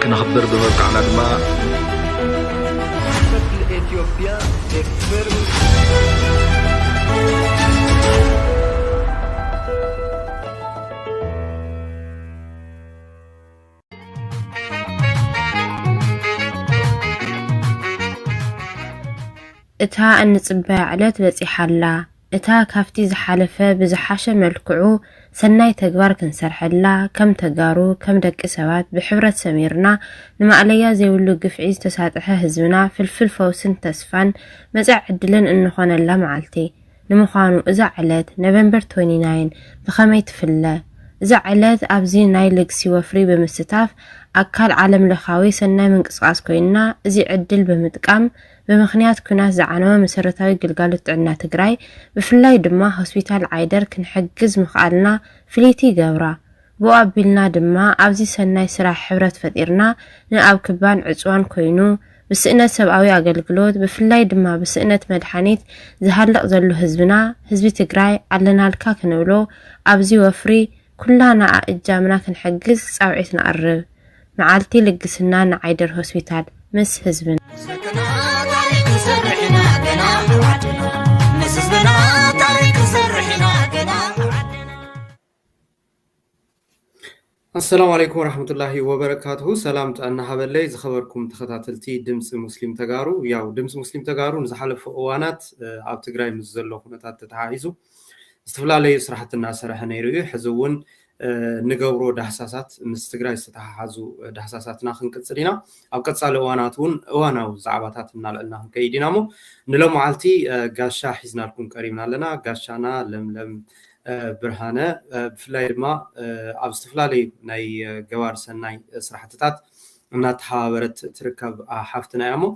ክንኽብር ብምብቃዕና ድማ ኢትዮጵያ እታ እንጽበያ ዕለት በጺሓ ኣላ። እታ ካብቲ ዝሓለፈ ብዝሓሸ መልክዑ ሰናይ ተግባር ክንሰርሐላ፣ ከም ተጋሩ፣ ከም ደቂ ሰባት ብሕብረት ሰሚርና ንማእለያ ዘይብሉ ግፍዒ ዝተሳጥሐ ህዝብና ፍልፍል ፈውስን ተስፋን መጻኢ ዕድልን እንኾነላ መዓልቲ። ንምዃኑ እዛ ዕለት ኖቨምበር ትወንቲ ናይን ብኸመይ ትፍለ? እዛ ዕለት ኣብዚ ናይ ልግሲ ወፍሪ ብምስታፍ ኣካል ዓለም ለኻዊ ሰናይ ምንቅስቃስ ኮይና፣ እዚ ዕድል ብምጥቃም ብምኽንያት ኲናት ዝዓነወ መሰረታዊ ግልጋሎት ጥዕና ትግራይ ብፍላይ ድማ ሆስፒታል ዓይደር ክንሕግዝ ምኽኣልና ፍልይቲ ይገብራ። ብኡ ኣቢልና ድማ ኣብዚ ሰናይ ስራሕ ሕብረት ፈጢርና ንኣብ ክባን ዕፅዋን ኮይኑ ብስእነት ሰብኣዊ ኣገልግሎት ብፍላይ ድማ ብስእነት መድሓኒት ዝሃልቕ ዘሎ ህዝብና ህዝቢ ትግራይ ኣለናልካ ክንብሎ ኣብዚ ወፍሪ ኩላና ኣእጃምና ክንሕግዝ ፃውዒት ነቕርብ። መዓልቲ ልግስና ንዓይደር ሆስፒታል ምስ ህዝብና። ኣሰላሙ ዓለይኩም ወራህመቱላሂ ወበረካቱሁ። ሰላም ጥዕና ሃበለይ ዝኸበርኩም ተኸታተልቲ ድምፂ ሙስሊም ተጋሩ። ያው ድምፂ ሙስሊም ተጋሩ ንዝሓለፉ እዋናት ኣብ ትግራይ ምስ ዘሎ ኩነታት ተተሓሒዙ ዝተፈላለዩ ስራሕቲ እናሰርሐ ነይሩ እዩ። ሕዚ እውን ንገብሮ ዳህሳሳት ምስ ትግራይ ዝተተሓሓዙ ዳህሳሳትና ክንቅፅል ኢና። ኣብ ቀፃሊ እዋናት እውን እዋናዊ ዛዕባታት እናልዕልና ክንከይድ ኢና። እሞ ንሎም መዓልቲ ጋሻ ሒዝናልኩም ቀሪብና ኣለና። ጋሻና ለምለም ብርሃነ ብፍላይ ድማ ኣብ ዝተፈላለዩ ናይ ገባር ሰናይ ስራሕትታት እናተሓባበረት ትርከብ ሓፍትና እያ። እሞ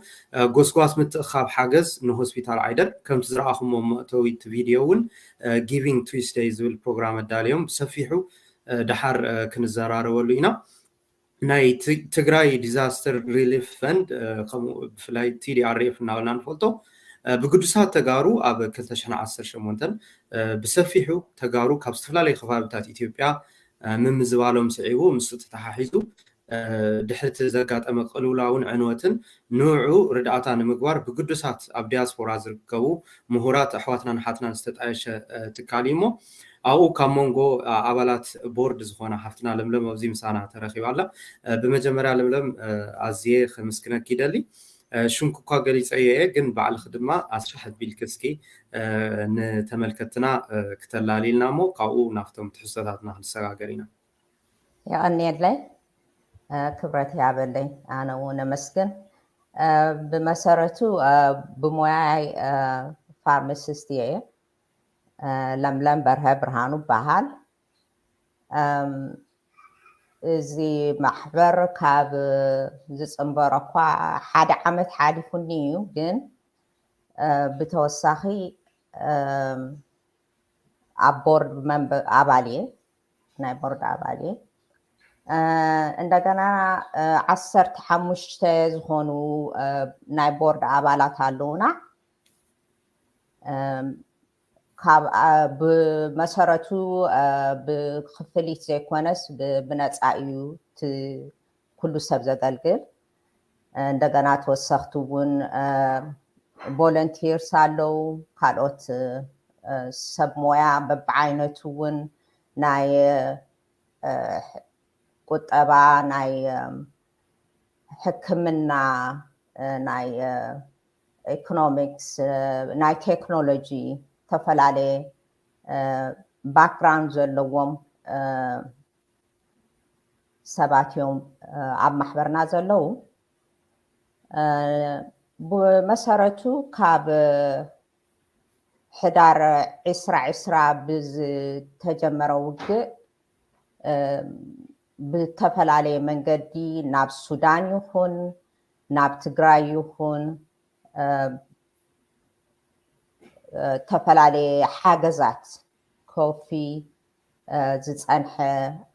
ጎስጓስ ምትእኻብ ሓገዝ ንሆስፒታል ዓይደር ከምቲ ዝረኣኹሞ መእተዊ እቲ ቪድዮ እውን ጊቪንግ ቱስደይ ዝብል ፕሮግራም ኣዳልዮም ብሰፊሑ ድሓር ክንዘራረበሉ ኢና። ናይ ትግራይ ዲዛስተር ሪሊፍ ፈንድ ከምኡ ብፍላይ ቲዲኣርኤፍ እናበልና ንፈልጦ ብግዱሳት ተጋሩ ኣብ ክልተ ሽሕን ዓሰርተ ሸሞንተን ብሰፊሑ ተጋሩ ካብ ዝተፈላለዩ ከባብታት ኢትዮጵያ ምምዝባሎም ስዒቡ ምስኡ ተተሓሒዙ ድሕርቲ ዘጋጠመ ቅልውላውን ዕንወትን ንዑ ርድኣታ ንምግባር ብግዱሳት ኣብ ዲያስፖራ ዝርከቡ ምሁራት ኣሕዋትናን ሓትናን ዝተጣየሸ ትካል እዩ። እሞ ኣብኡ ካብ መንጎ ኣባላት ቦርድ ዝኾና ሓፍትና ለምለም ኣብዚ ምሳና ተረኺባ ኣላ። ብመጀመርያ ለምለም ኣዝየ ከምስክነኪ ይደሊ። ሽምኪ እኳ ገሊፀዮ እየ፣ ግን ባዕልኺ ድማ ኣስፍሕ ኣቢልኪ እስኪ ንተመልከትና ክተላልይልና እሞ ካብኡ ናብቶም ትሕዝቶታትና ክንሰጋገር ኢና። የቐንየለይ። ክብረት ይሃበለይ። ኣነ እውን ኣመስግን። ብመሰረቱ ብሞያይ ፋርማሲስት እየ። ለምለም በርሀ ብርሃኑ እበሃል። እዚ ማሕበር ካብ ዝፅንበሮ እኳ ሓደ ዓመት ሓሊፉኒ እዩ፣ ግን ብተወሳኺ ኣብ ቦርድ ኣባል እየ፣ ናይ ቦርድ ኣባል እየ። እንደገና ዓሰርተ ሓሙሽተ ዝኾኑ ናይ ቦርድ ኣባላት ኣለውና። ካብ ብመሰረቱ ብክፍሊት ዘይኮነስ ብነፃ እዩ እቲ ኩሉ ሰብ ዘገልግል። እንደገና ተወሰኽቲ እውን ቮለንቲርስ ኣለዉ፣ ካልኦት ሰብ ሞያ በብዓይነቱ እውን ናይ ቁጠባ፣ ናይ ሕክምና፣ ናይ ኢኮኖሚክስ፣ ናይ ቴክኖሎጂ፣ ዝተፈላለየ ባክግራውንድ ዘለዎም ሰባት እዮም ኣብ ማሕበርና ዘለዉ። ብመሰረቱ ካብ ሕዳር ዕስራ ዕስራ ብዝተጀመረ ውግእ ብተፈላለየ መንገዲ ናብ ሱዳን ይኹን ናብ ትግራይ ይኹን ዝተፈላለየ ሓገዛት ኮፊ ዝፀንሐ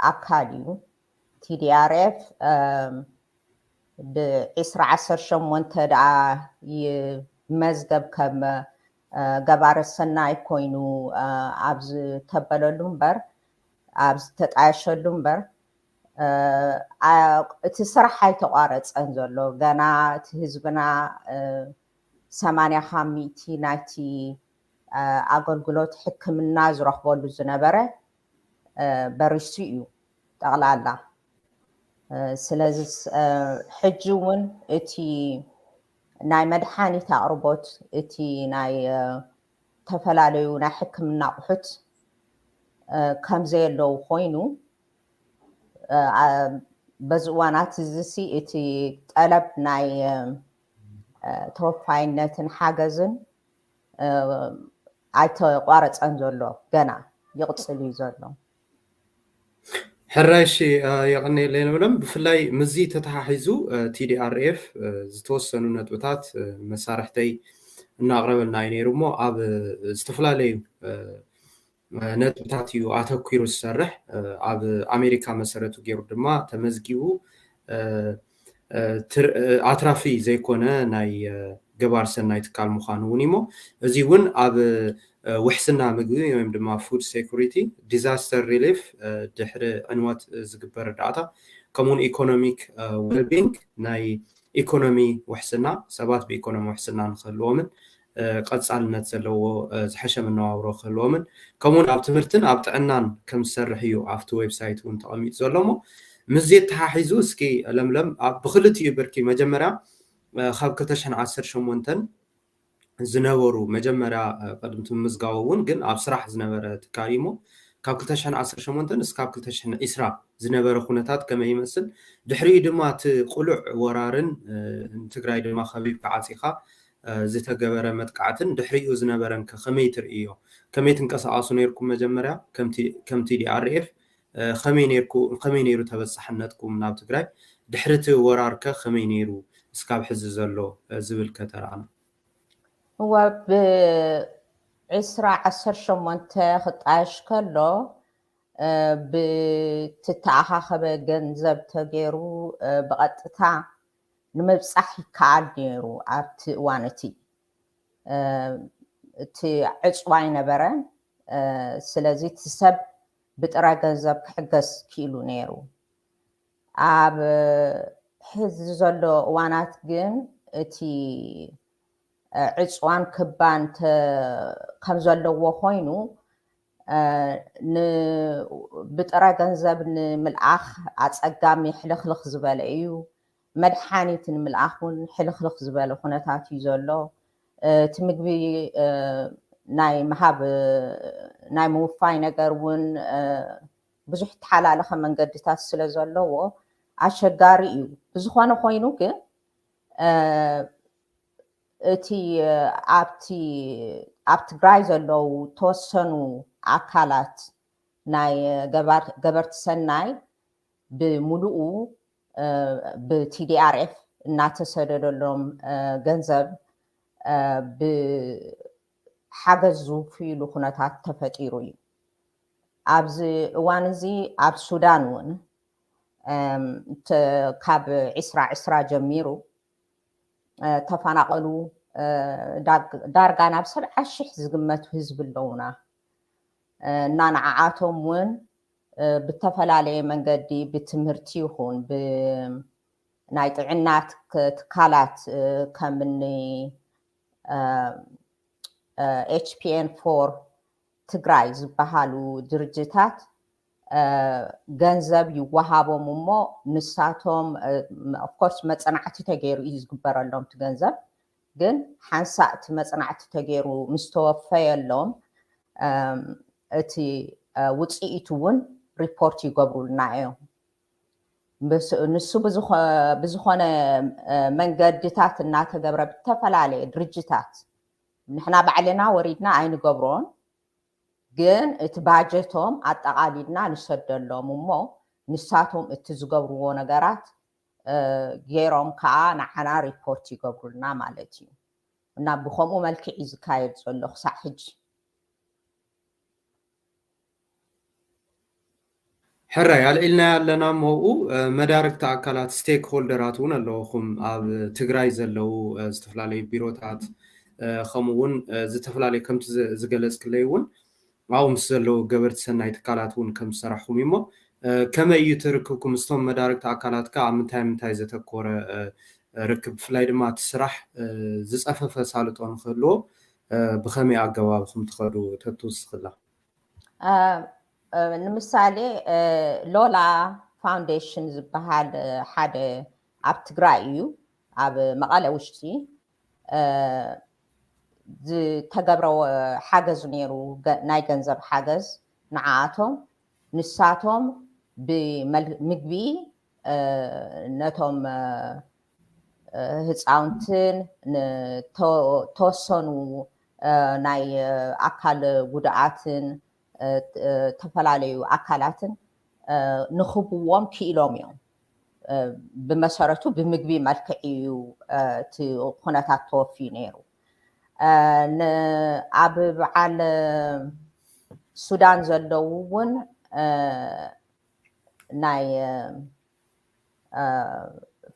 ኣካል እዩ። ቲዲኣርኤፍ ብዒስራ ዓሰርተ ሸሞንተ ደኣ ይመዝገብ ከም ገባረ ሰናይ ኮይኑ ኣብ ዝተበለሉ እምበር ኣብ ዝተጣየሸሉ እምበር እቲ ስራሕ ኣይተቋረፀን ዘሎ። ገና እቲ ህዝብና ሰማንያ ካብ ሚእቲ ናይቲ ኣገልግሎት ሕክምና ዝረኽበሉ ዝነበረ በሪሱ እዩ ጠቕላላ። ስለዚ ሕጂ እውን እቲ ናይ መድሓኒት ኣቕርቦት፣ እቲ ናይ ዝተፈላለዩ ናይ ሕክምና ኣቑሑት ከም ዘየለዉ ኮይኑ፣ በዚ እዋናት እዚ ሲ እቲ ጠለብ ናይ ተወፋይነትን ሓገዝን ኣይተቋረፀን ዘሎ፣ ገና ይቕፅል እዩ ዘሎ። ሕራይ፣ እሺ፣ የቐንየለይ ለምለም። ብፍላይ ምስዚ ተተሓሒዙ ቲ ዲ ኣር ኤፍ ዝተወሰኑ ነጥብታት መሳርሕተይ እናቕረበልና እዩ ነይሩ እሞ፣ ኣብ ዝተፈላለዩ ነጥብታት እዩ ኣተኲሩ ዝሰርሕ። ኣብ ኣሜሪካ መሰረቱ ገይሩ ድማ ተመዝጊቡ ኣትራፊ ዘይኮነ ናይ ገባር ሰናይ ትካል ምዃኑ እውን እሞ፣ እዚ እውን ኣብ ውሕስና ምግቢ ወይም ድማ ፉድ ሴኩሪቲ፣ ዲዛስተር ሪሊፍ፣ ድሕሪ ዕንወት ዝግበር እርዳእታ፣ ከምኡውን ኢኮኖሚክ ዌልቢንግ፣ ናይ ኢኮኖሚ ውሕስና፣ ሰባት ብኢኮኖሚ ውሕስና ንክህልዎምን ቀፃልነት ዘለዎ ዝሐሸ መነባብሮ ክህልዎምን፣ ከምኡውን ኣብ ትምህርትን ኣብ ጥዕናን ከም ዝሰርሕ እዩ ኣብቲ ዌብሳይት እውን ተቐሚጡ ዘሎ። እሞ ምስዚ ተሓሒዙ እስኪ ለምለም፣ ብክልቲኡ ብርኪ፣ መጀመርያ ካብ ክልተ ሽሕን ዓሰርተ ሸሞንተን ዝነበሩ፣ መጀመርያ ቅድሚ ምምዝጋቡ እውን ግን ኣብ ስራሕ ዝነበረ ትካል እዩ እሞ፣ ካብ ክልተ ሽሕን ዓሰርተ ሸሞንተን እስካብ ክልተ ሽሕን ዕስራ ዝነበረ ኩነታት ከመይ ይመስል፣ ድሕሪኡ ድማ እቲ ቅሉዕ ወራርን ንትግራይ ድማ ከቢብካ ዓፂኻ ዝተገበረ መጥቃዕትን ድሕሪኡ ዝነበረን ከ ከመይ ትርእዮ? ከመይ ትንቀሳቐሱ ነይርኩም? መጀመርያ ከም ቲ ዲ ኣር ኤፍ ከመይ ነይሩ ተበፃሕነትኩም ናብ ትግራይ? ድሕሪ እቲ ወራር ከ ከመይ ነይሩ እስካብ ሕዚ ዘሎ ዝብል ከተረኣና። እወ፣ ብዕስራ ዓሰርተ ሸሞንተ ክጣየሽ ከሎ ብትተኣኻኸበ ገንዘብ ተገይሩ ብቐጥታ ንምብፃሕ ይከኣል ነይሩ ኣብቲ እዋን እቲ። እቲ ዕፅዋ ኣይነበረን። ስለዚ እቲ ሰብ ብጥረ ገንዘብ ክሕገዝ ክኢሉ ነይሩ። ኣብ ሕዚ ዘሎ እዋናት ግን እቲ ዕፅዋን ክባን ከም ዘለዎ ኮይኑ፣ ብጥረ ገንዘብ ንምልኣኽ ኣፀጋሚ ሕልኽልኽ ዝበለ እዩ። መድሓኒት ንምልኣኽ እውን ሕልኽልኽ ዝበለ ኩነታት እዩ ዘሎ። እቲ ምግቢ ናይ ምሃብ፣ ናይ ምውፋይ ነገር እውን ብዙሕ ተሓላለኸ መንገድታት ስለ ዘለዎ ኣሸጋሪ እዩ። ብዝኾነ ኮይኑ ግን እቲ ኣብቲ ኣብ ትግራይ ዘለዉ ተወሰኑ ኣካላት ናይ ገበርቲ ሰናይ ብምሉኡ ብ ቲ ዲ ኣር ኤፍ እናተሰደደሎም ገንዘብ ብሓገዝ ዝውፍይሉ ኩነታት ተፈጢሩ እዩ። ኣብዚ እዋን እዚ ኣብ ሱዳን እውን ካብ ዕስራ ዕስራ ጀሚሩ ተፈናቐሉ ዳርጋ ናብ ሰብዓ ሽሕ ዝግመቱ ህዝቢ ኣለውና። እና ንዓዓቶም እውን ብተፈላለየ መንገዲ ብትምህርቲ ይኹን ብናይ ጥዕና ትካላት ከምኒ ኤች ፒ ኤን ፎር ትግራይ ዝበሃሉ ድርጅታት ገንዘብ ይወሃቦም እሞ ንሳቶም ኦፍኮርስ መፅናዕቲ ተገይሩ እዩ ዝግበረሎም እቲ ገንዘብ። ግን ሓንሳእ እቲ መፅናዕቲ ተገይሩ ምስ ተወፈየሎም እቲ ውፅኢቱ እውን ሪፖርት ይገብሩልና እዮም። ንሱ ብዝኾነ መንገድታት እናተገብረ ብተፈላለየ ድርጅታት ንሕና ባዕልና ወሪድና ኣይንገብሮን፣ ግን እቲ ባጀቶም ኣጠቓሊልና ንሰደሎም እሞ ንሳቶም እቲ ዝገብርዎ ነገራት ገይሮም ከዓ ንዓና ሪፖርት ይገብሩልና ማለት እዩ። እና ብከምኡ መልክዕ እዩ ዝካየድ ዘሎ ክሳዕ ሕጂ። ሕራይ ኣልዒልና ኣለና እሞ ኣብኡ መዳርግቲ ኣካላት ስቴክ ሆልደራት እውን ኣለውኹም ኣብ ትግራይ ዘለዉ ዝተፈላለዩ ቢሮታት ከምኡ እውን ዝተፈላለዩ ከምቲ ዝገለፅክለይ እውን ኣብኡ ምስ ዘለዉ ገበርቲ ሰናይ ትካላት እውን ከም ዝሰራሕኹም እዩ። እሞ ከመይ እዩ እቲ ርክብኩም? ምስቶም መዳርግቲ ኣካላት ከ ኣብ ምንታይ ምንታይ ዘተኮረ ርክብ፣ ብፍላይ ድማ እቲ ስራሕ ዝፀፈፈ ኣሳልጦ ንክህልዎ ብኸመይ ኣገባብ ኢኹም ትኸዱ? ተትውስኽላ። ንምሳሌ ሎላ ፋውንዴሽን ዝበሃል ሓደ ኣብ ትግራይ እዩ፣ ኣብ መቐለ ውሽጢ ዝተገብረ ሓገዝ ነይሩ፣ ናይ ገንዘብ ሓገዝ ንዓኣቶም። ንሳቶም ብምግቢ ነቶም ህፃውንትን ተወሰኑ ናይ ኣካል ጉድኣትን ዝተፈላለዩ ኣካላትን ንኽብዎም ክኢሎም እዮም። ብመሰረቱ ብምግቢ መልክዕ እዩ እቲ ኩነታት ተወፍዩ ነይሩ። ኣብ በዓል ሱዳን ዘለዉ እውን ናይ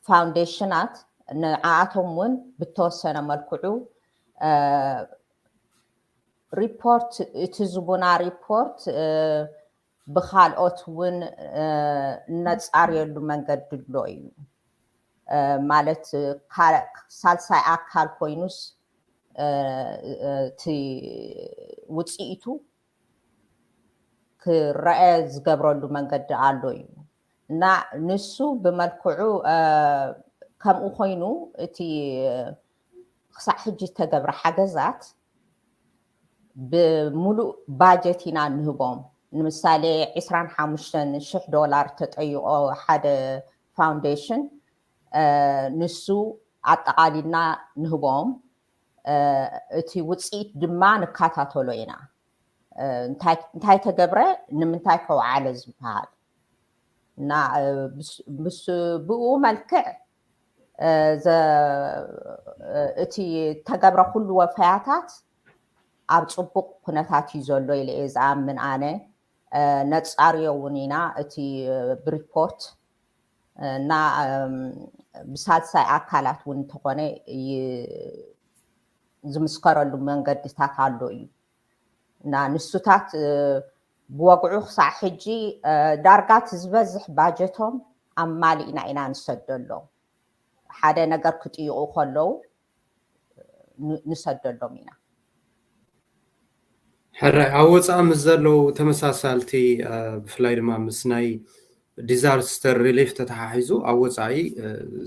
ፋውንዴሽናት ንዓኣቶም እውን ብተወሰነ መልክዑ ሪፖርት፣ እቲ ዝቡና ሪፖርት ብካልኦት እውን እነፃርየሉ መንገዲ ኣሎ እዩ። ማለት ሳልሳይ ኣካል ኮይኑስ እቲ ውፅኢቱ ክረአ ዝገብረሉ መንገዲ ኣሎ እዩ። እና ንሱ ብመልክዑ ከምኡ ኮይኑ እቲ ክሳዕ ሕጂ ዝተገብረ ሓገዛት ብምሉእ ባጀት ኢና ንህቦም። ንምሳሌ ዕስራን ሓሙሽተን ሽሕ ዶላር ተጠይቆ ሓደ ፋውንዴሽን፣ ንሱ ኣጠቓሊልና ንህቦም። እቲ ውፅኢት ድማ ንከታተሎ ኢና። እንታይ ተገብረ፣ ንምንታይ ከውዓለ ዝበሃል እና ብኡ መልክዕ እቲ ተገብረ ኩሉ ወፈያታት ኣብ ፅቡቕ ኩነታት እዩ ዘሎ ኢለ እየ ዝኣምን ኣነ። ነፃርዮ እውን ኢና እቲ ብሪፖርት እና ብሳልሳይ ኣካላት እውን እንተኾነ ዝምስከረሉ መንገድታት ኣሎ እዩ። እና ንሱታት ብወግዑ ክሳዕ ሕጂ ዳርጋ እቲ ዝበዝሕ ባጀቶም ኣማሊእና ኢና ንሰደሎም። ሓደ ነገር ክጥይቑ ከለዉ ንሰደሎም ኢና። ሕራይ ኣብ ወፃኢ ምስ ዘለዉ ተመሳሳልቲ ብፍላይ ድማ ምስ ናይ ዲዛስተር ሪሊፍ ተተሓሒዙ ኣብ ወፃኢ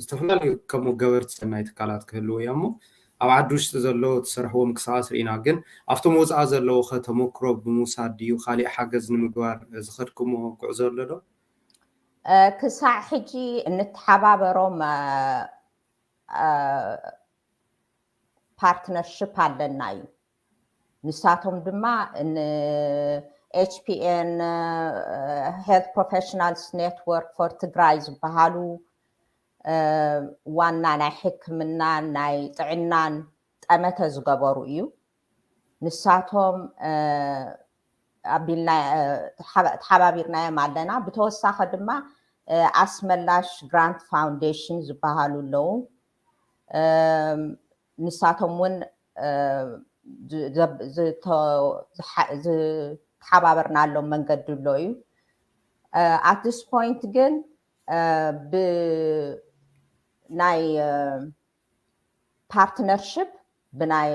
ዝተፈላለዩ ከምኡ ገበርቲ ሰናይ ትካላት ክህልዉ እዮም። እሞ ኣብ ዓዲ ውሽጢ ዘሎ ትሰርሕዎ ምንቅስቃስ ርኢና፣ ግን ኣብቶም ወፃኢ ዘለዉ ከ ተመክሮ ብምውሳድ ድዩ ካሊእ ሓገዝ ንምግባር ዝኸድኩሞ ጉዕዞ ኣሎ ዶ? ክሳዕ ሕጂ እንተሓባበሮም ፓርትነርሽፕ ኣለና እዩ። ንሳቶም ድማ ን ኤች ፒ ኤን፣ Health Professionals Network for ትግራይ ዝበሃሉ ዋና ናይ ሕክምናን ናይ ጥዕናን ጠመተ ዝገበሩ እዩ። ንሳቶም ኣቢልና ተሓባቢርናዮም ኣለና። ብተወሳኺ ድማ ኣስመላሽ ግራንት ፋውንዴሽን ዝበሃሉ ኣለዉ። ንሳቶም እውን ዝተሓባበርናሎም መንገዲ ኣሎ እዩ። At this point ግን ብናይ ፓርትነርሽፕ ብናይ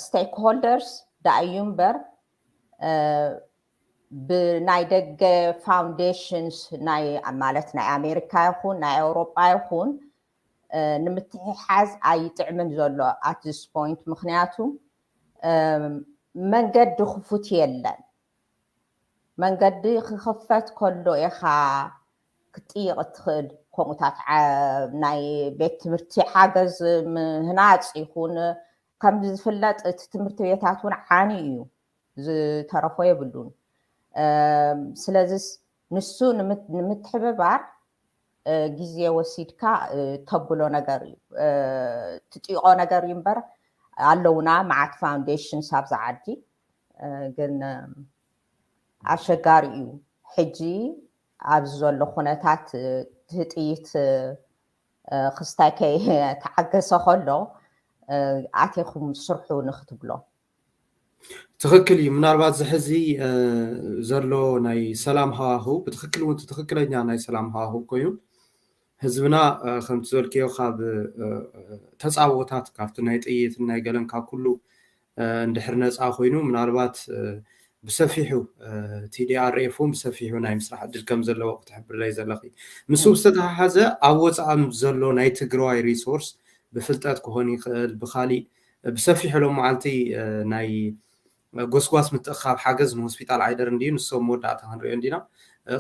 ስቴክሆልደርስ ደኣዩ እምበር ብናይ ደገ ፋውንዴሽንስ ናይ ማለት ናይ ኣሜሪካ ይኹን ናይ ኣውሮጳ ይኹን ንምትሕሓዝ ኣይጥዕምን ዘሎ at this point። ምክንያቱ መንገዲ ክፉት የለን። መንገዲ ክኽፈት ከሎ ኢኻ ክትጥይቕ እትኽእል። ከምኡታት ናይ ቤት ትምህርቲ ሓገዝ ምህናፅ ይኹን፣ ከም ዝፍለጥ እቲ ትምህርቲ ቤታት እውን ዓኒ እዩ፣ ዝተረፎ የብሉን። ስለዚስ ንሱ ንምትሕብባር ግዜ ወሲድካ ተብሎ ነገር እዩ፣ ትጥይቆ ነገር እዩ እምበር ኣለውና መዓት ፋውንዴሽንስ ኣብዚ ዓዲ። ግን ኣሸጋሪ እዩ። ሕጂ ኣብዚ ዘሎ ኩነታት እቲ ጥይት ክስታይ ከይተዓገሰ ከሎ ኣቴኹም ስርሑ ንክትብሎ። እቲ ትኽክል እዩ። ምናልባት እዚ ሕዚ ዘሎ ናይ ሰላም ሃዋህው ብትኽክል እውን ትኽክለኛ ናይ ሰላም ሃዋህው ኮይኑ ህዝብና ከምቲ ዝበልክዮ ካብ ተፃብኦታት ካብቲ ናይ ጥይትን ናይ ገለን ካብ ኩሉ እንድሕር ነፃ ኮይኑ ምናልባት ብሰፊሑ ቲዲኣርኤፍ እውን ብሰፊሑ ናይ ምስራሕ እድል ከም ዘለዎ ክትሕብርለይ ዘለኺ። ምስ ዝተተሓሓዘ ኣብ ወፃእም ዘሎ ናይ ትግራዋይ ሪሶርስ ብፍልጠት ክኾን ይኽእል ብካሊእ ብሰፊሑ ሎም መዓልቲ ናይ ጎስጓስ ምትእኻብ ሓገዝ ንሆስፒታል ዓይደር እንድዩ ንሶም መወዳእታ ክንሪኦ እንዲና።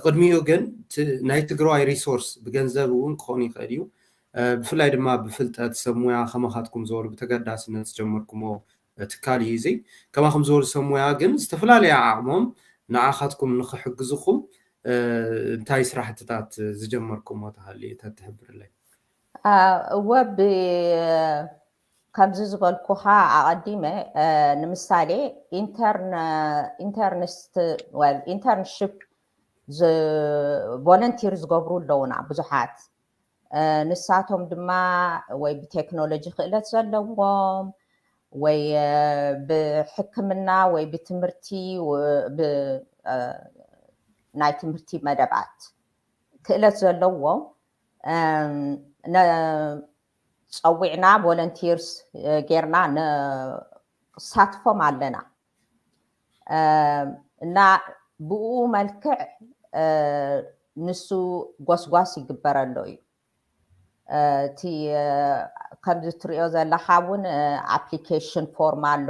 ቅድሚኡ ግን ናይ ትግራዋይ ሪሶርስ ብገንዘብ እውን ክኾን ይኽእል እዩ። ብፍላይ ድማ ብፍልጠት ሰብ ሙያ ከማኻትኩም ዝበሉ ብተገዳስነት ዝጀመርኩሞ ትካል እዩ እዚ። ከማኹም ዝበሉ ሰብ ሙያ ግን ዝተፈላለየ ዓቕሞም ንዓኻትኩም ንክሕግዝኹም እንታይ ስራሕትታት ዝጀመርኩሞ ተሃልዩ ተትሕብርለይ? እወ ብ ከምዚ ዝበልኩኻ ኣቐዲመ ንምሳሌ ኢንተርንስት ኢንተርንሽፕ ቮለንቲር ዝገብሩ ኣለውና ብዙሓት። ንሳቶም ድማ ወይ ብቴክኖሎጂ ክእለት ዘለዎም ወይ ብሕክምና ወይ ብትምህርቲ ናይ ትምህርቲ መደባት ክእለት ዘለዎም ጸዊዕና ቮለንቲርስ ጌርና ነሳትፎም ኣለና እና ብኡ መልክዕ ንሱ ጎስጓስ ይግበረሎ እዩ። እቲ ከምዚ ትሪኦ ዘለካ እውን ኣፕሊኬሽን ፎርም ኣሎ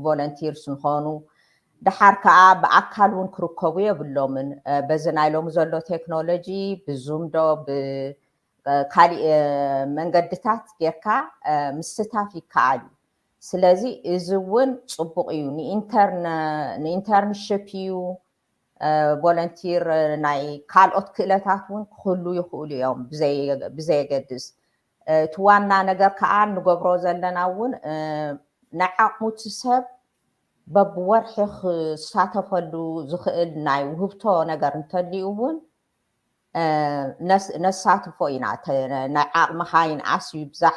ቮለንቲርስ ንኾኑ ደሓር ከዓ ብኣካል እውን ክርከቡ የብሎምን። በዚ ናይ ሎሚ ዘሎ ቴክኖሎጂ ብዙም ዶ ብካሊእ መንገድታት ጌርካ ምስታፍ ይከኣል እዩ። ስለዚ እዚ እውን ፅቡቅ እዩ። ንኢንተርንሽፕ እዩ ቮለንቲር ናይ ካልኦት ክእለታት እውን ክህሉ ይኽእሉ እዮም ብዘየገድስ። እቲ ዋና ነገር ከዓ ንገብሮ ዘለና እውን ናይ ዓቕሙቲ ሰብ በብወርሒ ክሳተፈሉ ዝኽእል ናይ ውህብቶ ነገር እንተልዩ እውን ነሳትፎ ኢና። ናይ ዓቕምኻ ይንኣስ ይብዛሕ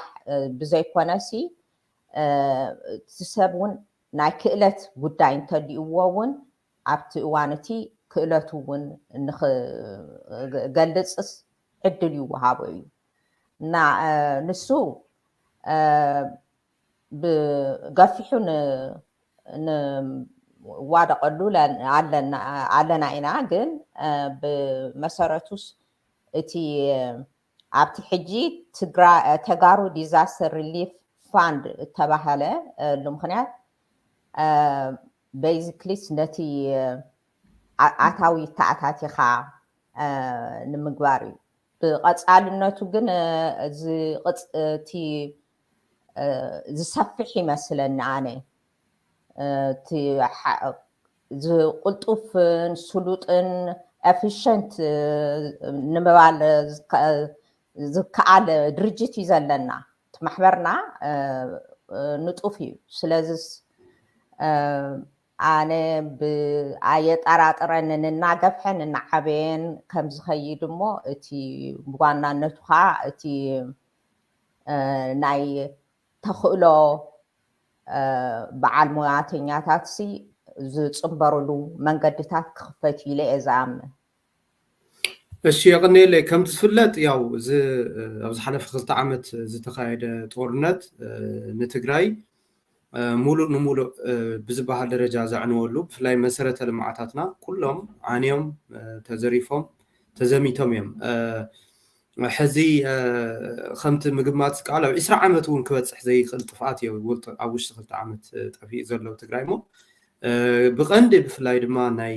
ብዘይኮነሲ እቲ ሰብ እውን ናይ ክእለት ጉዳይ እንተልዩዎ እውን ኣብቲ እዋን እቲ ክእለቱ እውን ንክገልፅስ ዕድል ይወሃቦ እዩ እና ንሱ ብገፊሑ ንዋደቀሉ ኣለና ኢና። ግን ብመሰረቱስ እቲ ኣብቲ ሕጂ ተጋሩ ዲዛስተር ሪሊፍ ፋንድ እተባሃለ ሉ ምክንያት ቤዚክሊስ ነቲ ኣታዊ ተኣታቲኻ ንምግባር እዩ። ብቐፃልነቱ ግን እቲ ዝሰፍሕ ይመስለኒ ኣነ እቲ ዝቁልጡፍን ስሉጥን ኤፊሽንት ንምባል ዝከኣል ድርጅት እዩ ዘለና። እቲ ማሕበርና ንጡፍ እዩ። ስለዚስ ኣነ ኣየጠራጥረንን እናገፍሐን እናዓበየን ከም ዝኸይድ እሞ እቲ ብዋናነቱ ከዓ እቲ ናይ ተኽእሎ በዓል ሞያተኛታት ሲ ዝፅንበርሉ መንገድታት ክኽፈት ኢለ እየ ዝኣምን። እሺ የቐንየለይ። ከምቲ ዝፍለጥ ያው እዚ ኣብ ዝሓለፈ ክልተ ዓመት ዝተኻየደ ጦርነት ንትግራይ ሙሉእ ንሙሉእ ብዝበሃል ደረጃ ዘዕንወሉ ብፍላይ መሰረተ ልምዓታትና ኩሎም ዓንዮም ተዘሪፎም ተዘሚቶም እዮም። ሕዚ ከምቲ ምግማት ዝከኣል ኣብ ዒስራ ዓመት እውን ክበፅሕ ዘይኽእል ጥፍኣት እዩ ኣብ ውሽጢ ክልተ ዓመት ጠፊኡ ዘሎ ትግራይ እሞ ብቐንዲ ብፍላይ ድማ ናይ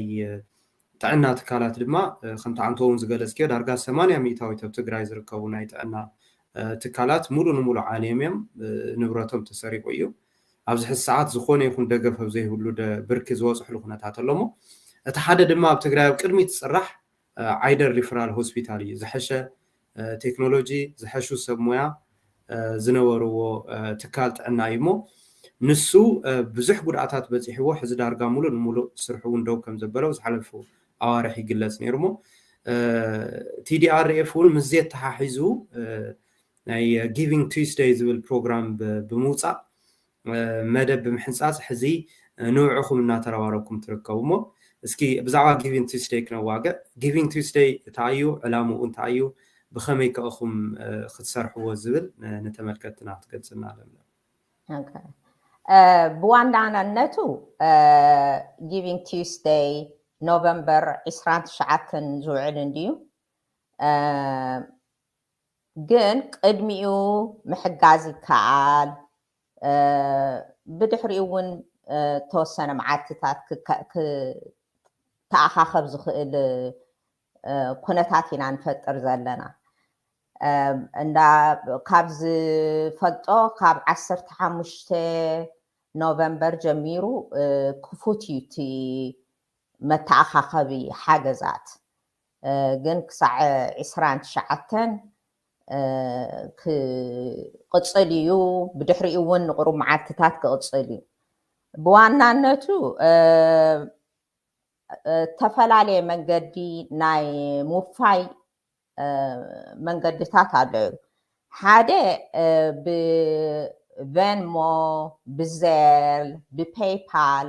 ጥዕና ትካላት ድማ ከምቲ ዓንቶ እውን ዝገለፅክዮ ዳርጋ ሰማንያ ሚእታዊት ኣብ ትግራይ ዝርከቡ ናይ ጥዕና ትካላት ሙሉ ንሙሉ ዓንዮም እዮም። ንብረቶም ተሰሪቁ እዩ። ኣብዚ ሕዚ ሰዓት ዝኾነ ይኹን ደገፍ ኣብ ዘይብሉ ብርኪ ዝበፅሕሉ ኩነታት ኣሎ እሞ እቲ ሓደ ድማ ኣብ ትግራይ ኣብ ቅድሚት ዝፅራሕ ዓይደር ሪፈራል ሆስፒታል እዩ። ዝሐሸ ቴክኖሎጂ ዝሐሹ ሰብ ሙያ ዝነበርዎ ትካል ጥዕና እዩ እሞ ንሱ ብዙሕ ጉድኣታት በፂሕዎ ሕዚ ዳርጋ ሙሉእ ንሙሉእ ስርሑ እውን ደው ከም ዘበለው ዝሓለፉ ኣዋርሕ ይግለፅ ነይሩ እሞ ቲዲኣርኤፍ እውን ምስ ዘተሓሒዙ ናይ ጊቪንግ ቱስደይ ዝብል ፕሮግራም ብምውፃእ መደብ ብምሕንፃፅ ሕዚ ንውዕኹም እናተረባረብኩም ትርከቡ። እሞ እስኪ ብዛዕባ ጊቪንግ ቱስደይ ክነዋግዕ። ጊቪንግ ቱስደይ እንታይ እዩ? ዕላምኡ እንታይ እዩ? ብኸመይ ከእኹም ክትሰርሕዎ ዝብል ንተመልከትና ክትገልፅና ኣለምለም። ብዋናነቱ ጊቪንግ ቱስደይ ኖቨምበር ዕስራን ትሽዓተን ዝውዕል እንድዩ። ግን ቅድሚኡ ምሕጋዝ ይከኣል። ብድሕሪኡ እውን ተወሰነ መዓልትታት ክተኣኻኸብ ዝኽእል ኩነታት ኢና ንፈጥር ዘለና። እንዳ ካብ ዝፈልጦ ካብ ዓሰርተ ሓሙሽተ ኖቨምበር ጀሚሩ ክፉት እዩ እቲ መተኣኻኸቢ ሓገዛት። ግን ክሳዕ ዕስራን ትሽዓተን ክቕፅል እዩ። ብድሕሪኡ እውን ንቕሩብ መዓልትታት ክቕፅል እዩ። ብዋናነቱ እተፈላለየ መንገዲ ናይ ምውፋይ መንገድታት ኣለዩ። ሓደ ብቬንሞ፣ ብዜል፣ ብፔይፓል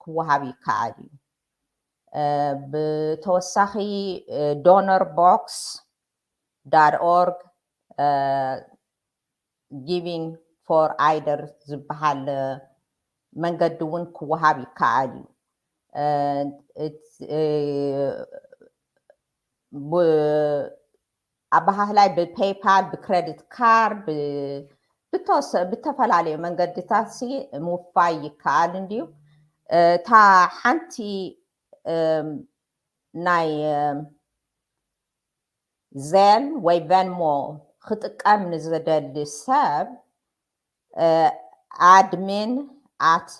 ክወሃብ ይከኣል እዩ። ብተወሳኺ ዶነር ቦክስ ዳት ኦርግ ጊቪንግ ፎር ኣይደር ዝበሃል መንገዲ እውን ክወሃብ ይከኣል እዩ። ኣበሃህላይ ብፔይፓል፣ ብክሬዲት ካርድ፣ ብተፈላለዩ መንገድታት ምውፋይ ይከኣል እንድዩ። እታ ሓንቲ ናይ ዜል ወይ ቨንሞ ክጥቀም ንዝደሊ ሰብ ኣድሚን ኣት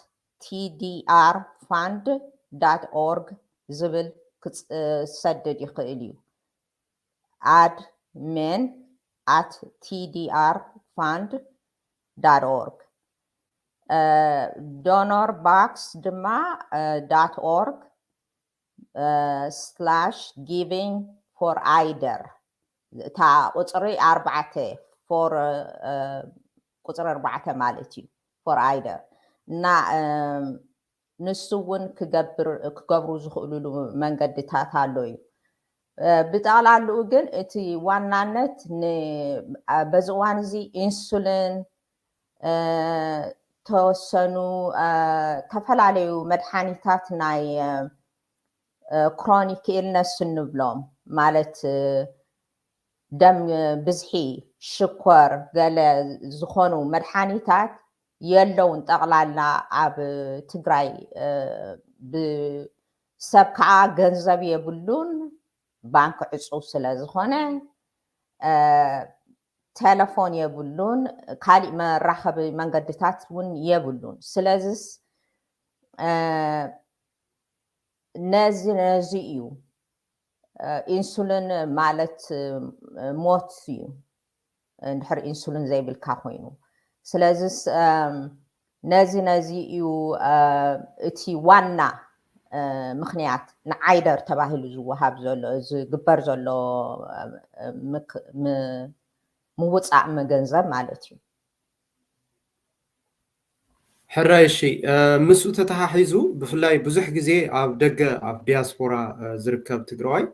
ቲዲኣር ፋንድ ዳት ኦርግ ዝብል ክሰድድ ይኽእል እዩ። ኣድሚን ኣት ቲዲኣር ፋንድ ዳት ኦርግ፣ ዶኖር ባክስ ድማ ዳት ኦርግ ስላሽ ጊቪንግ ፎር ኣይደር፣ እታ ቁፅሪ ኣርባዕተ፣ ፎር ቁፅሪ ኣርባዕተ ማለት እዩ። ፎር ኣይደር እና ንሱ እውን ክገብሩ ዝኽእሉሉ መንገድታት ኣሎ እዩ። ብጠቕላልኡ ግን እቲ ዋናነት በዚ እዋን እዚ ኢንሱሊን፣ ተወሰኑ ተፈላለዩ መድሓኒታት ናይ ክሮኒክ ኢልነስ እንብሎም፣ ማለት ደም ብዝሒ፣ ሽኮር፣ ገለ ዝኾኑ መድሓኒታት የለውን። ጠቕላላ ኣብ ትግራይ ብሰብ ከዓ ገንዘብ የብሉን፣ ባንክ ዕፁው ስለ ዝኾነ ቴሌፎን የብሉን፣ ካሊእ መራኸቢ መንገድታት እውን የብሉን። ስለዚስ ነዚ ነዚ እዩ። ኢንሱሊን ማለት ሞት እዩ፣ እንድሕር ኢንሱሊን ዘይብልካ ኮይኑ። ስለዚስ ነዚ ነዚ እዩ እቲ ዋና ምኽንያት ንዓይደር ተባሂሉ ዝወሃብ ዘሎ፣ ዝግበር ዘሎ ምውፃእ መገንዘብ ማለት እዩ። ሕራይ፣ እሺ፣ ምስኡ ተተሓሒዙ ብፍላይ ብዙሕ ግዜ ኣብ ደገ ኣብ ዲያስፖራ ዝርከብ ትግራዋይ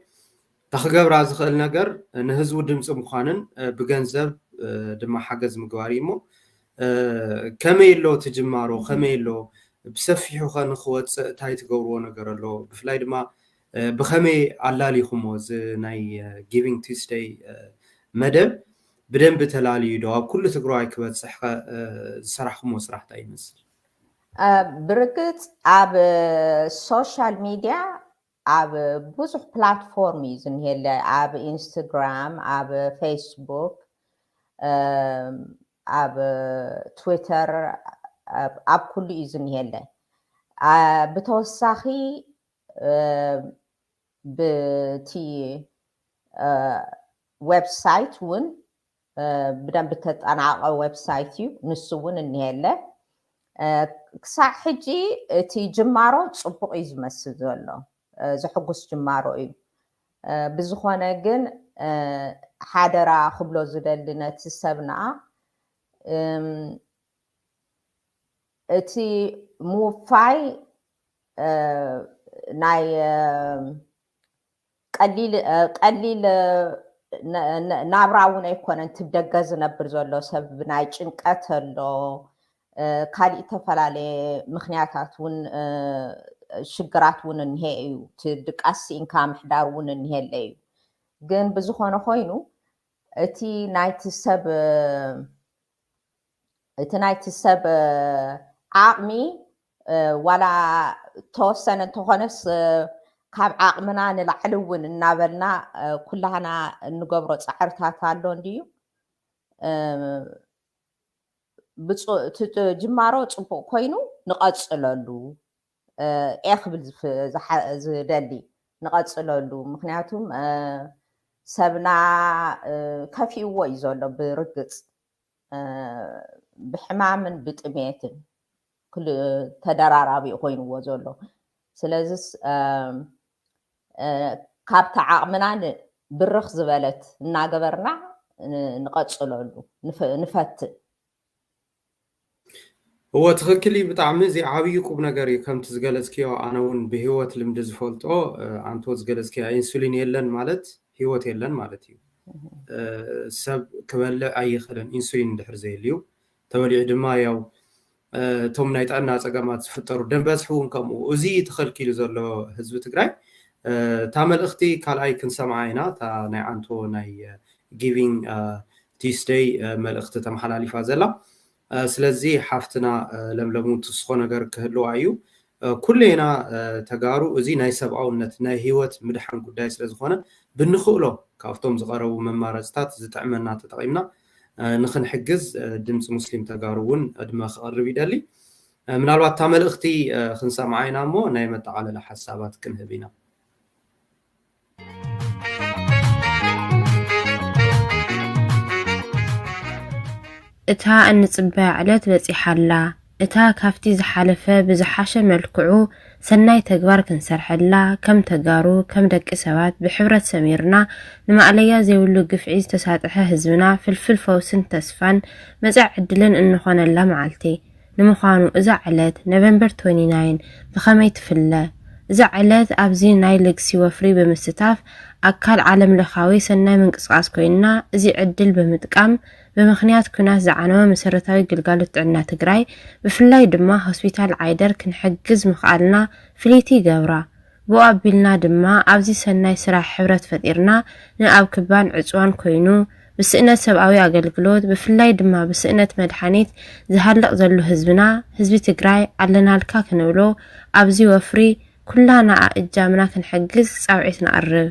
እታ ክገብራ ዝኽእል ነገር ንህዝቡ ድምፂ ምዃንን ብገንዘብ ድማ ሓገዝ ምግባር እዩ። እሞ ከመይ ኣሎ እቲ ጅማሮ? ከመይ ኣሎ? ብሰፊሑ ኸ ንኽወፅእ እንታይ ትገብርዎ ነገር ኣሎ? ብፍላይ ድማ ብኸመይ ኣላሊኹሞ እዚ ናይ ጊቪንግ ቱስደይ መደብ? ብደንቢ ተላልዩ ዶ? ኣብ ኩሉ ትግራዋይ ክበፅሕ ዝሰራሕኹሞ ስራሕ እንታይ ይመስል? ብርግፅ ኣብ ሶሻል ሚድያ ኣብ ብዙሕ ፕላትፎርም እዩ ዝኒሄለ። ኣብ ኢንስታግራም፣ ኣብ ፌስቡክ፣ ኣብ ትዊተር፣ ኣብ ኩሉ እዩ ዝኒሄለ። ብተወሳኺ ብቲ ዌብሳይት እውን ብደንብ ተጠናቐ ዌብሳይት እዩ። ንሱ እውን እኒሄለ። ክሳዕ ሕጂ እቲ ጅማሮ ፅቡቕ እዩ ዝመስል ዘሎ፣ ዘሕጉስ ጅማሮ እዩ። ብዝኾነ ግን ሓደራ ክብሎ ዝደሊ ነቲ ሰብና፣ እቲ ምውፋይ ናይ ቀሊል ቀሊል ናብራ እውን ኣይኮነን። ትብ ደገ ዝነብር ዘሎ ሰብ ናይ ጭንቀት ኣሎ፣ ካሊእ ዝተፈላለየ ምክንያታት እውን፣ ሽግራት እውን እኒሄ እዩ። ድቃስ ስኢንካ ምሕዳር እውን እኒሄለ እዩ። ግን ብዝኾነ ኮይኑ እቲ ናይቲ ሰብ እቲ ናይቲ ሰብ ዓቕሚ ዋላ ተወሰነ እንተኾነስ፣ ካብ ዓቕምና ንላዕሊ እውን እናበልና ኩላህና እንገብሮ ፃዕርታት ኣሎ እንድዩ። ጅማሮ ፅቡቕ ኮይኑ ንቐፅለሉ እየ ክብል ዝደሊ። ንቐፅለሉ፣ ምክንያቱም ሰብና ከፊእዎ እዩ ዘሎ ብርግፅ፣ ብሕማምን ብጥሜትን ተደራራቢ ኮይንዎ ዘሎ። ስለዚስ ካብቲ ዓቕምና ብርኽ ዝበለት እናገበርና ንቐፅለሉ ንፈትን። እወ፣ ትኽክል እዩ። ብጣዕሚ እዚ ዓብዪ ቁም ነገር እዩ። ከምቲ ዝገለጽክዮ፣ ኣነ እውን ብህይወት ልምዲ ዝፈልጦ፣ ኣንቶ ዝገለጽክያ፣ ኢንሱሊን የለን ማለት ህይወት የለን ማለት እዩ። ሰብ ክበልዕ ኣይኽእልን፣ ኢንሱሊን እንድሕር ዘየልዩ። ተበሊዑ ድማ ያው እቶም ናይ ጥዕና ጸገማት ዝፍጠሩ፣ ደም በዝሒ እውን ከምኡ። እዚ ተኸልኪሉ ዘሎ ህዝቢ ትግራይ፣ እታ መልእኽቲ ካልኣይ ክንሰምዓ ኢና። እታ ናይ ኣንቶ ናይ ጊቪንግ ቲስደይ መልእኽቲ ተመሓላሊፋ ዘላ። ስለዚ ሓፍትና ለምለም እውን ትስኾ ነገር ክህልዋ እዩ። ኩሌና ተጋሩ እዚ ናይ ሰብኣውነት ናይ ህይወት ምድሓን ጉዳይ ስለዝኾነ፣ ብንኽእሎ ካብቶም ዝቐረቡ መማረፅታት ዝጥዕመና ተጠቒምና ንኽንሕግዝ ድምፂ ሙስሊም ተጋሩ እውን ዕድመ ክቕርብ ይደሊ። ምናልባት እታ መልእኽቲ ክንሰምዓ ኢና እሞ ናይ መጠቓለሊ ሓሳባት ክንህብ ኢና። እታ እንጽበያ ዕለት በጺሓ ኣላ። እታ ካብቲ ዝሓለፈ ብዝሓሸ መልክዑ ሰናይ ተግባር ክንሰርሐላ፣ ከም ተጋሩ፣ ከም ደቂ ሰባት ብሕብረት ሰሚርና፣ ንማእለያ ዘይብሉ ግፍዒ ዝተሳጥሐ ህዝብና ፍልፍል ፈውስን ተስፋን መጻኢ ዕድልን እንኾነላ መዓልቲ። ንምዃኑ እዛ ዕለት፣ ኖቨምበር ትወንቲ ናይን፣ ብኸመይ ትፍለ? እዛ ዕለት ኣብዚ ናይ ልግሲ ወፍሪ ብምስታፍ ኣካል ዓለም ለኻዊ ሰናይ ምንቅስቓስ ኮይና፣ እዚ ዕድል ብምጥቃም ብምኽንያት ኲናት ዝዓነወ መሰረታዊ ግልጋሎት ጥዕና ትግራይ ብፍላይ ድማ ሆስፒታል ዓይደር ክንሕግዝ ምኽኣልና ፍልይቲ ይገብራ። ብኡ ኣቢልና ድማ ኣብዚ ሰናይ ስራሕ ሕብረት ፈጢርና ንኣብ ክባን ዕፅዋን ኮይኑ ብስእነት ሰብኣዊ ኣገልግሎት ብፍላይ ድማ ብስእነት መድሓኒት ዝሃልቕ ዘሎ ህዝብና ህዝቢ ትግራይ ኣለናልካ ክንብሎ ኣብዚ ወፍሪ ኩላና ኣእጃምና ክንሕግዝ ፃውዒት ነቕርብ።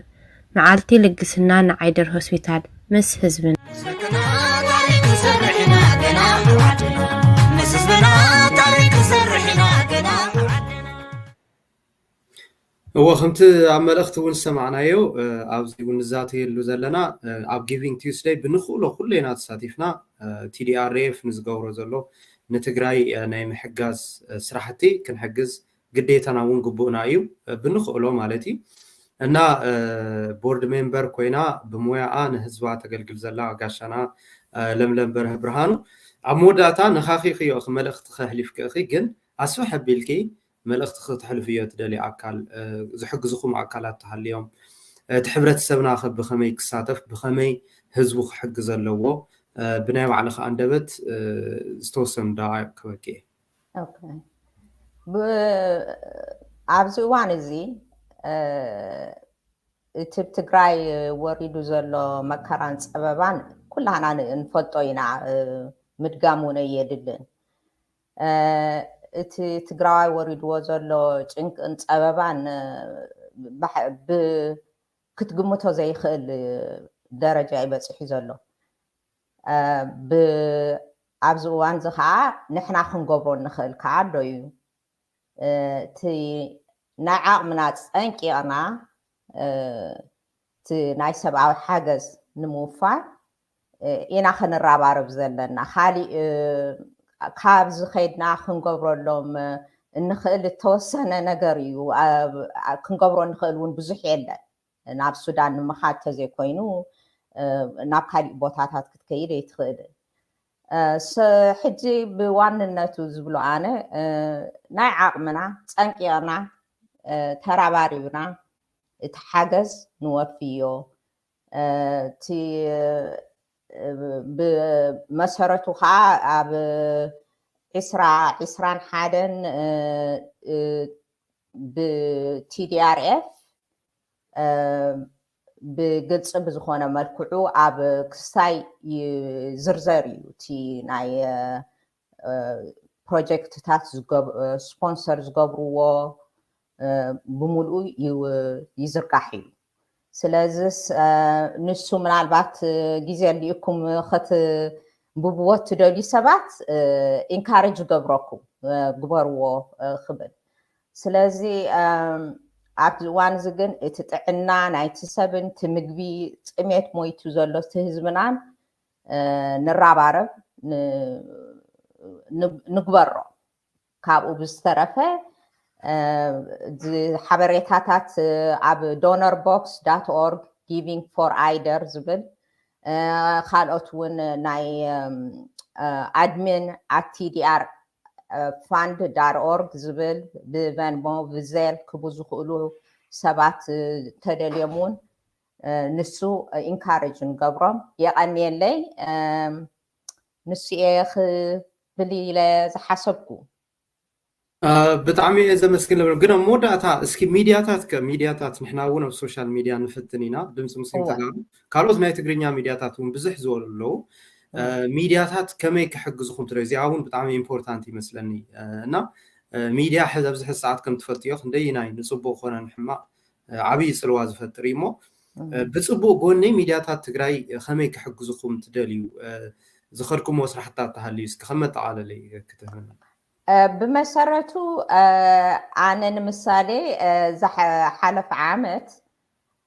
መዓልቲ ልግስና ንዓይደር ሆስፒታል ምስ ህዝብና። እዎ ከምቲ ኣብ መልእኽቲ እውን ዝሰማዕናዮ ኣብዚ እውን ንዛተየሉ ዘለና ኣብ ጊቪንግ ቲውስደይ ብንኽእሎ ኩሌና ተሳቲፍና ቲዲኣርኤፍ ንዝገብሮ ዘሎ ንትግራይ ናይ ምሕጋዝ ስራሕቲ ክንሕግዝ ግዴታና እውን ግቡእና እዩ ብንኽእሎ ማለት እዩ እና ቦርድ ሜምበር ኮይና ብሞያኣ ንህዝባ ተገልግል ዘላ ጋሻና ለምለም በርሀ ብርሃኑ ኣብ መወዳእታ ንኻኺ ክዮ መልእኽቲ ከሕሊፍክእኺ ግን ኣስፍሕ ኣቢልኪ መልእኽቲ ክተሕልፍዮ ትደልዩ ኣካል ዝሕግዝኹም ኣካላት ተሃልዮም እቲ ሕብረተሰብና ከ ብኸመይ ክሳተፍ ብኸመይ ህዝቡ ክሕግዝ ኣለዎ ብናይ ባዕልኻ ኣንደበት ዝተወሰኑ ደቃይቕ ክበኪ እየ ኣብዚ እዋን እዚ እቲ ትግራይ ወሪዱ ዘሎ መከራን ፀበባን ኩላህና ንፈልጦ ኢና ምድጋም እውን የድልን እቲ ትግራዋይ ወሪድዎ ዘሎ ጭንቅን ፀበባን ክትግምቶ ዘይክእል ደረጃ እዩ በፂሑ ዘሎ ኣብዚ እዋን እዚ ከዓ ንሕና ክንገብሮ እንኽእል ከዓ ኣሎ እዩ እቲ ናይ ዓቕምና ፀንቂቕና እቲ ናይ ሰብኣዊ ሓገዝ ንምውፋር ኢና ክንረባረብ ዘለና ካሊእ ካብዚ ከይድና ክንገብረሎም እንኽእል እተወሰነ ነገር እዩ ክንገብሮ እንኽእል እውን ብዙሕ የለን ናብ ሱዳን ንምኻድ ተዘይኮይኑ ናብ ካሊእ ቦታታት ክትከይድ ኣይትኽእልን ሕጂ ብዋንነቱ ዝብሎ ኣነ ናይ ዓቕምና ጸንቂቕና ተራባሪብና እቲ ሓገዝ ንወፍዮ። እቲ ብመሰረቱ ከዓ ኣብ ዕስራ ዕስራን ሓደን ብ TDRF ብግልፂ ብዝኾነ መልክዑ ኣብ ክስታይ ዝርዘር እዩ። እቲ ናይ ፕሮጀክትታት ስፖንሰር ዝገብርዎ ብምልኡ ይዝርጋሕ እዩ። ስለዚስ ንሱ ምናልባት ግዜ ኣሊእኩም ክትንብብዎ ትደልዩ ሰባት ኢንካሬጅ ይገብረኩም፣ ግበርዎ ክብል። ስለዚ ኣብዚ እዋን እዚ ግን እቲ ጥዕና ናይቲ ሰብን እቲ ምግቢ ጥሜት ሞይቱ ዘሎ እቲ ህዝብናን ንራባረብ ንግበሮ። ካብኡ ብዝተረፈ ሓበሬታታት ኣብ donor box dot org፣ giving for Aider ዝብል ካልኦት እውን ናይ admin at TDR fund dot org ዝብል ብቨንሞ ብዜል ክቡ ዝኽእሉ ሰባት ተደልዮም እውን ንሱ ኢንካሬጅ ንገብሮም። የቐንየለይ። ንሱ እየ ክብል ኢለ ዝሓሰብኩ። ብጣዕሚ እየ ዘመስግን። ለምለም፣ ግን ኣብ መወዳእታ እስኪ ሚድያታት ከ፣ ሚድያታት ንሕና እውን ኣብ ሶሻል ሚድያ ንፍትን ኢና፣ ድምፂ ሙስሊም ተጋሩ፣ ካልኦት ናይ ትግርኛ ሚድያታት እውን ብዙሕ ዝበሉ ኣለዉ። ሚድያታት ከመይ ክሕግዝኹም ትደልዩ? እዚኣ እውን ብጣዕሚ ኢምፖርታንት ይመስለኒ። እና ሚድያ ሕዚ ኣብዚ ሕዚ ሰዓት ከም ትፈልጥዮ ክንደይናይ ንፅቡቅ ኮነ ንሕማቅ ዓብዪ ፅልዋ ዝፈጥር እዩ እሞ ብፅቡቅ ጎኒ ሚድያታት ትግራይ ከመይ ክሕግዝኹም ትደልዩ? ዝኸድኩምዎ ስራሕታት ተሃልዩ እስኪ ከም መጠቓለሊ ክትህብና። ብመሰረቱ ኣነ ንምሳሌ ዝሓለፈ ዓመት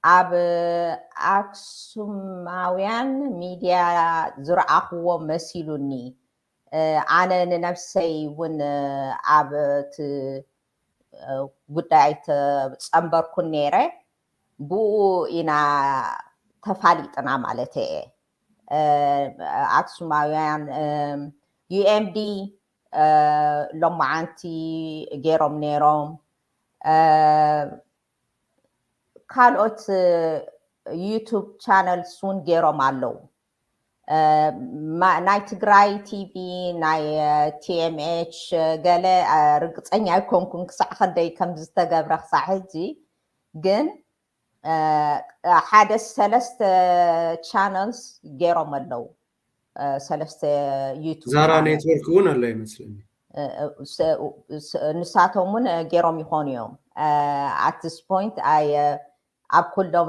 ኣብ ኣክሱማውያን ሚድያ ዝረኣኽዎ መሲሉኒ። ኣነ ንነብሰይ እውን ኣብ እቲ ጉዳይ ተፀንበርኩን ነይረ። ብኡ ኢና ተፋሊጥና ማለት እየ። ኣክሱማውያን፣ UMD ሎማዓንቲ ገይሮም ነይሮም። ካልኦት ዩቱብ ቻነልስ እውን ገይሮም ኣለዉ። ናይ ትግራይ ቲቪ፣ ናይ TMH ገለ ርግፀኛ ኣይኮንኩን ክሳዕ ክንደይ ከም ዝተገብረ ክሳዕ ሕጂ፣ ግን ሓደ ሰለስተ ቻነልስ ገይሮም ኣለዉ። ሰለስተ ዩቱብ ዛራ ኔትወርክ እውን ኣሎ ይመስለኒ። ንሳቶም እውን ገይሮም ይኾኑ እዮም። ኣት ዚስ ፖይንት ኣየ ኣብ ኩሎም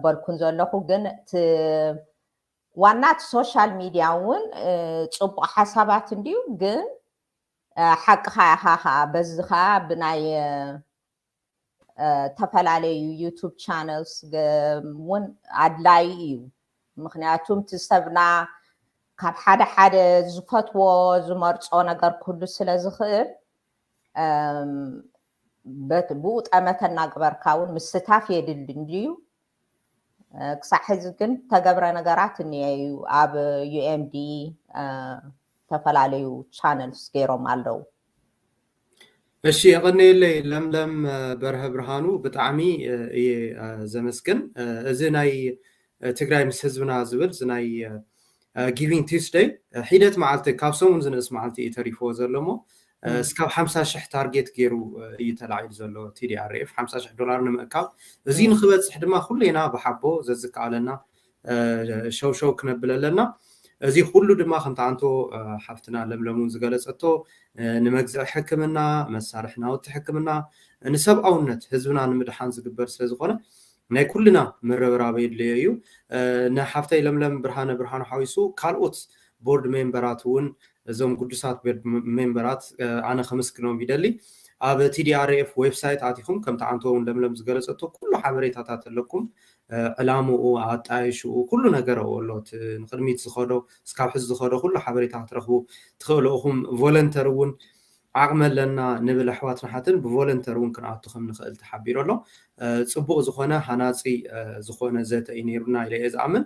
በልኩን ዘለኹ፣ ግን ዋና እቲ ሶሻል ሚድያ እውን ፅቡቅ ሓሳባት እንድዩ፣ ግን ሓቅኻ ኢኻ ከዓ በዚ ከዓ ብናይ ዝተፈላለዩ ዩቱብ ቻነልስ እውን ኣድላይ እዩ። ምክንያቱ እቲ ሰብና ካብ ሓደ ሓደ ዝፈትዎ ዝመርፆ ነገር ኩሉ ስለ ዝኽእል ብኡ ጠመተ እናገበርካ እውን ምስታፍ የድሊ እንድዩ። ክሳዕ ሕዚ ግን ተገብረ ነገራት እኒአ እዩ። ኣብ UMD ዝተፈላለዩ ቻነልስ ገይሮም ኣለዉ። እሺ፣ የቐንየለይ ለምለም በርሀ ብርሃኑ፣ ብጣዕሚ እየ ዘመስግን። እዚ ናይ ትግራይ ምስ ህዝብና ዝብል እዚ ናይ ጊቪንግ ቲስደይ ሒደት መዓልቲ፣ ካብ ሰሙን ዝንእስ መዓልቲ እዩ ተሪፍዎ ዘሎ እሞ እስካብ ሓምሳ ሽሕ ታርጌት ገይሩ እዩ ተላዒሉ ዘሎ TDRF ሓምሳ ሽሕ ዶላር ንምእካብ። እዚ ንክበፅሕ ድማ ኩሌና ብሓቦ ዘዝከኣለና ሸውሸው ክነብል ኣለና። እዚ ኩሉ ድማ ከምቲ ኣንቶ ሓፍትና ለምለም እውን ዝገለፀቶ ንመግዝኢ ሕክምና፣ መሳርሒ ናውቲ ሕክምና፣ ንሰብኣውነት ህዝብና ንምድሓን ዝግበር ስለዝኾነ ናይ ኩልና ምርብራብ የድልዮ እዩ። ንሓፍተይ ለምለም ብርሃነ ብርሃኑ ሓዊሱ ካልኦት ቦርድ ሜምበራት እውን፣ እዞም ግዱሳት ቦርድ ሜምበራት ኣነ ከምስግኖም ይደሊ። ኣብ TDRF ዌብሳይት ኣቲኹም ከምቲ ኣንቶ እውን ለምለም ዝገለፀቶ ኩሉ ሓበሬታታት ኣለኩም። ዕላምኡ፣ ኣጣይሽኡ፣ ኩሉ ነገር ኣብኡ ኣሎ። እቲ ንቅድሚት ዝኸዶ እስካብ ሕዚ ዝኸዶ ኩሉ ሓበሬታ ክትረኽቡ ትኽእሉ ኢኹም። ቮለንተር እውን ዓቕሚ ኣለና ንብል ኣሕዋት ንሓትን ብቮለንተር እውን ክንኣቱ ከም ንኽእል ተሓቢሩ ኣሎ። ጽቡቕ ዝኾነ ሃናፂ ዝኾነ ዘተ እዩ ነይሩና ኢለ እየ ዝኣምን።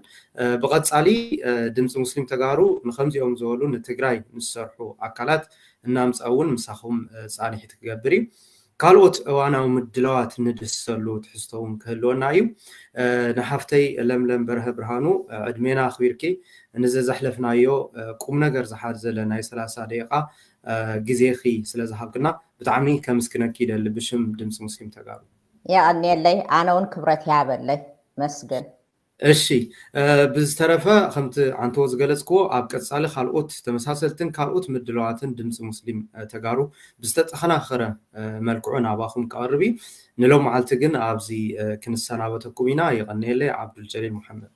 ብቐፃሊ ድምፂ ሙስሊም ተጋሩ ንከምዚኦም ዝበሉ ንትግራይ ንዝሰርሑ ኣካላት እናምፃ እውን ምሳኹም ፃንሒት ክገብር እዩ። ካልኦት እዋናዊ ምድላዋት ንድህሰሉ ትሕዝቶ እውን ክህልወና እዩ። ንሓፍተይ ለምለም በርሀ ብርሃኑ ዕድሜና ኣኽቢርኪ ንዘዘሕለፍናዮ ቁም ነገር ዝሓዘለ ናይ ሰላሳ ደቂቃ ግዜኺ ስለ ዝሃብክና ብጣዕሚ ከምስክነኪ ይደሊ ብሽም ድምፂ ሙስሊም ተጋሩ። የቐንየለይ። ኣነ እውን ክብረት ይሃበለይ። መስግን። እሺ፣ ብዝተረፈ ከምቲ ዓንተዎ ዝገለጽክዎ ኣብ ቀጻሊ ካልኦት ተመሳሰልትን ካልኦት ምድላዋትን ድምፂ ሙስሊም ተጋሩ ብዝተጠኸናኸረ መልክዑ ናባኹም ክቐርብ እዩ። ንሎም መዓልቲ ግን ኣብዚ ክንሰናበተኩም ኢና። የቐንየለይ። ዓብዱልጀሊል መሓመድ።